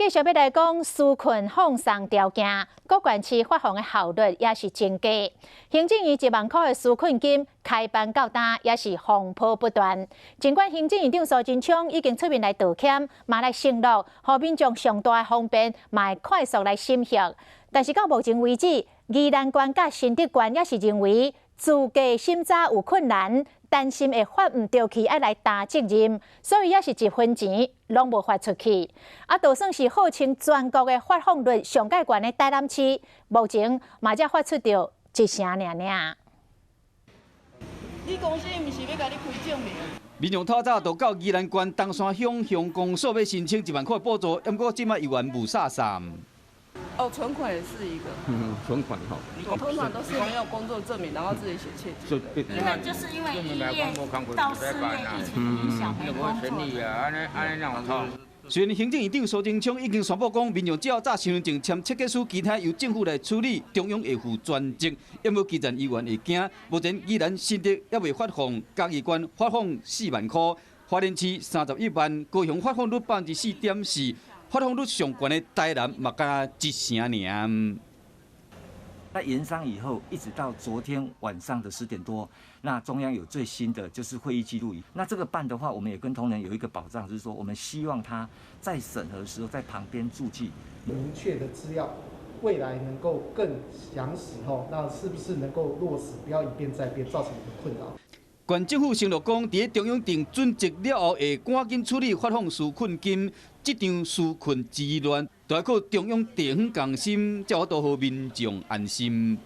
繼續欲來講紓困放鬆條件，各縣市發放的效率也是真低。行政院1萬箍的紓困金開辦到今也是風波不斷。儘管行政院長蘇貞昌已經出面來道歉，嘛來承諾，予民眾上大的方便，嘛會快速來審核。但是到目前為止，宜蘭縣佮新竹縣也是認為資格審查有困難，擔心會發毋著去，愛來擔責任，所以也是一分錢攏無發出去。啊，就算是號稱全國的發放率上蓋懸的台南市，目前嘛才發出著一成爾爾。你公司毋是欲共你開證明？民眾透早就到宜蘭縣東山鄉鄉公所欲申請1萬箍的補助，毋過這擺猶原霧煞煞。哦，存款也是一個。嗯，存款吼。通常都是沒有工作證明，然後自己寫切結。因為就是因為1月到4月疫情影響沒工作。雖然行政院長蘇貞昌已經宣布講，民眾只要紮身分證、簽切結書，其他由政府來處理，中央會負全責。毋過基層猶原會驚，目前宜蘭新竹猶未發放，嘉義縣發放4萬箍，花蓮市31萬，高雄發放率4.4%。發放率上懸的台南嘛，干焦一成爾。那研商以後，一直到昨天晚上的10點多，那中央有最新的就是會議記錄儀。那這個辦的話，我們也跟同仁有一個保障，就是說我們希望他在審核的時候，在旁邊注記明確的資料，未來能夠更詳實吼，那是不是能夠落實，不要一變再變，造成一個困擾。縣政府承諾講，佇中央定準則了後，會趕緊處理發放紓困金。這場紓困之亂，都愛靠中央地方共心，才有法度予民眾安心。